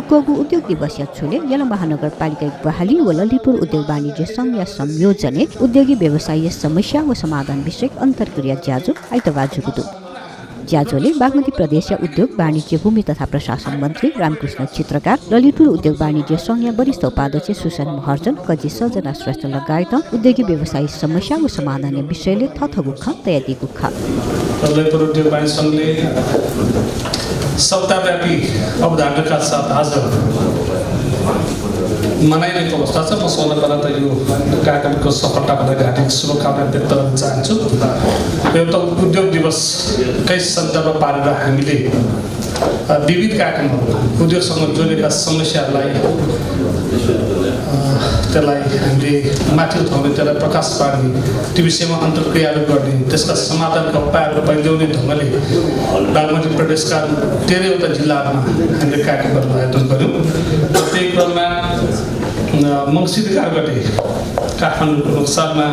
कोगु उद्योग दिवस छुले यला महानगरपालिका बहाली व ललितपुर उद्योग वाणिज्य संघ या संयोजने उद्योगी व्यवसायीय समस्या व समाधान विषयक अन्तर्क्रिया ज्याजो आइतबार जुगुदु ज्याजोले बागमती प्रदेश उद्योग वाणिज्य भूमि तथा प्रशासन मन्त्री रामकृष्ण चित्रकार ललितपुर उद्योग वाणिज्य संघ वरिष्ठ उपाध्यक्ष सुसन महर्जन कजी सजना श्रेष्ठ लगायत उद्योगी व्यवसायी समस्या व समाधान विषयले थथगुख तयारी गुख ललितपुर उद्योग वाणिज्य संघले सप्ताहव्यापी अवधारणाका साथ आज मनाइरहेको अवस्था छ। म सर्वप्रथम त यो कार्यक्रमको सफलताको लागि हार्दिक शुभकामना व्यक्त गर्न चाहन्छु। एउटा उद्योग दिवसकै सन्दर्भ पारेर हामीले विविध कार्यक्रमहरू उद्योगसँग जोडिएका समस्याहरूलाई त्यसलाई हामीले माथि उठाउने त्यसलाई प्रकाश पार्ने त्यो विषयमा अन्तर्क्रियाहरू गर्ने त्यसका समाधानका उपायहरू पहिल्याउने ढङ्गले बागमती प्रदेशका 13वटा जिल्लाहरूमा हामीले कार्यक्रमहरू आयोजन गऱ्यौँ। त्यही क्रममा मङ्सिर 4 गते काठमाडौँको नक्सालमा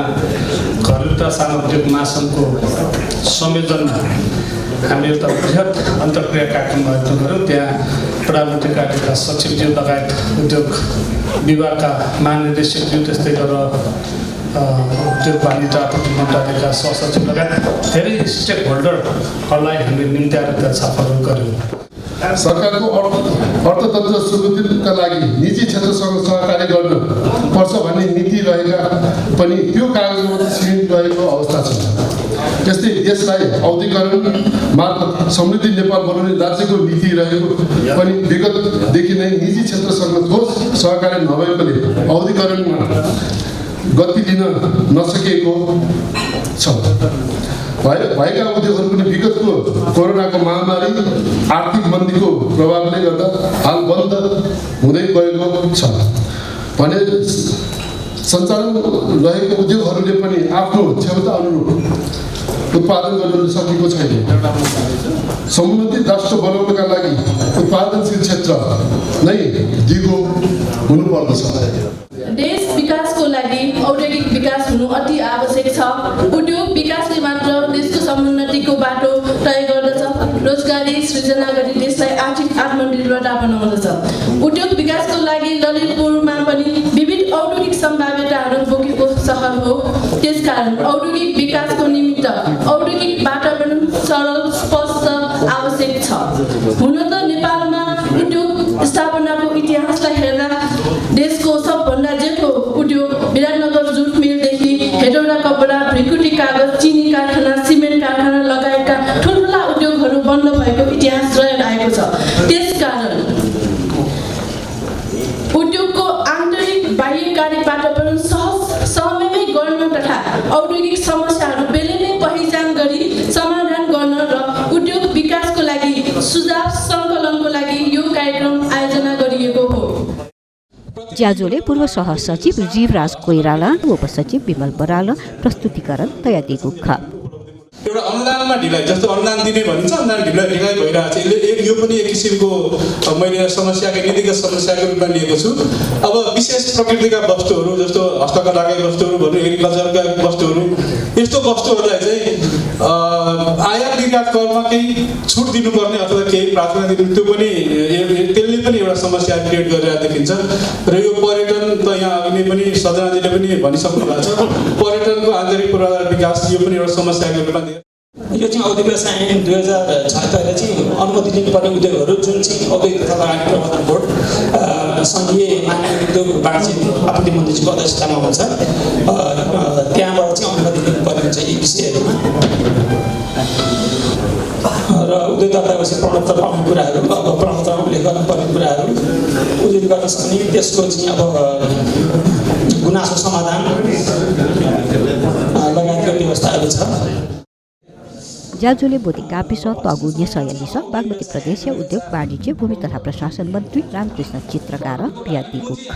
घरेलु तथा सानो उद्योग महासङ्घको संयोजनमा हामीले एउटा बृहत अन्तर्क्रिया कार्यक्रम आयोजन गऱ्यौँ। त्यहाँ प्रधानमन्त्री कार्यालयका सचिवज्यू लगायत उद्योग विभागका महानिर्देशकज्यू त्यस्तै गरेर उद्योग वाणिज्य आपूर्ति मन्त्रालयका सहसचिव लगायत धेरै स्टेक होल्डरहरूलाई हामीले निम्त्याएर त्यहाँ छलफल गऱ्यौँ। सरकारको अर्थतन्त्र सुदृढीकरणका लागि निजी क्षेत्रसँग सहकार्य गर्न पर्छ भन्ने नीति रहेका पनि त्यो कागजमा सीमित रहेको अवस्था छ। त्यस्तै देशलाई औद्योगिकरण मार्फत समृद्धि नेपाल बनाउने राज्यको नीति रहेको पनि विगतदेखि नै निजी क्षेत्रसँग ठोस सहकार्य नभएकोले औद्योगिकरणमा गति दिन नसकेको छ। भएका उद्योगहरू पनि विगतको कोरोनाको महामारी आर्थिक मन्दीको प्रभावले गर्दा हाल बन्द हुँदै गएको छ भने सञ्चालन रहेको उद्योगहरूले पनि आफ्नो क्षमता अनुरूप उत्पादन गर्न सकेको छैन। समुन्नत राष्ट्र बनाउनका लागि उत्पादनशील क्षेत्र नै दिगो हुनुपर्दछ। देश विकासको लागि औद्योगिक विकास हुनु अति आवश्यक छ। उद्योग विकासले मात्र देशको समुन्नतिको बाटो तय गर्दछ, रोजगारी सृजना गरी देशलाई आर्थिक आत्मनिर्भरता बनाउँदछ। उद्योग विकासको लागि ललितपुरमा पनि विविध औद्योगिक सम्भाव्यताहरू बोकेको सहर हो। त्यसकारण औद्योगिक विकासको निमित्त औद्योगिक वातावरण सरल स्पष्ट आवश्यक छ। हुन त नेपालमा उद्योग स्थापनाको इतिहासलाई हेर्दा देशको सबभन्दा जेठो उद्योग विराटनगर जुट मिलदेखि हेटौडा कपडा, भ्रिकुटी कागज, चिनी कारखाना, सिमेन्ट कारखाना लगायतका ठुल्ठुला उद्योगहरू बन्द भएको इतिहास रहेर आएको छ। त्यसकारण उद्योगको आन्तरिक बाह्य कार्य वातावरण समयमै गर्न तथा औद्योगिक समस्याहरू बेलैमै पहिचान गरी समाधान गर्न र उद्योग विकासको लागि सुझाव सङ्कलनको लागि यो कार्यक्रम आयोजना गरिएको हो। ज्याजोले पूर्व सहसचिव जीवराज कोइराला, उपसचिव विमल बराल प्रस्तुतिकरण तयारी गुख एउटा अनुदानमा ढिलाइ जस्तो अनुदान दिने भनिन्छ, अनुदान ढिलाइ भइरहेको छ। यसले यो पनि एक किसिमको मैले समस्याको नीतिगत समस्याको रूपमा लिएको छु। अब विशेष प्रकृतिका वस्तुहरू जस्तो हस्तकलाका वस्तुहरू भनौँ, एग्रिकल्चरका वस्तुहरू, यस्तो वस्तुहरूलाई चाहिँ आयात निर्यात करमा केही छुट दिनुपर्ने अथवा केही प्राथमिकता दिनु, त्यो पनि त्यसले पनि एउटा समस्या क्रिएट गरिरहेको देखिन्छ। र यो पर्यटन त यहाँ अघि नै पनि सजनाजीले पनि भनिसक्नु भएको छ, पर्यटनको आन्तरिक पूर्वाधार विकास यो पनि एउटा समस्याको रूपमा यो चाहिँ औद्योगिक व्यवसाय ऐन 2006 चाहिँ अनुमति लिनुपर्ने उद्योगहरू जुन चाहिँ औद्योगिक तथा वाणिज्य प्रबन्धन बोर्ड सङ्घीय मान्य उद्योग वाणिज्य आपूर्ति मन्त्रीको अध्यक्षतामा हुन्छ। त्यहाँबाट चाहिँ अनुमति लिनुपर्ने हुन्छ यी विषयहरूमा। र उद्योगदाताको प्रमाणपत्र पाउने कुराहरू, अब प्रमाणपत्रमा उल्लेख गर्नुपर्ने कुराहरू उल्लेख गर्न सक्ने, त्यसको चाहिँ अब गुनासो समाधान लगायतका व्यवस्थाहरू छ। ज्याजोले बोधी गाविस तगु न्यासयलिस बागमती प्रदेश उद्योग वाणिज्य भूमि तथा प्रशासन मन्त्री रामकृष्ण चित्रकार प्याती गुख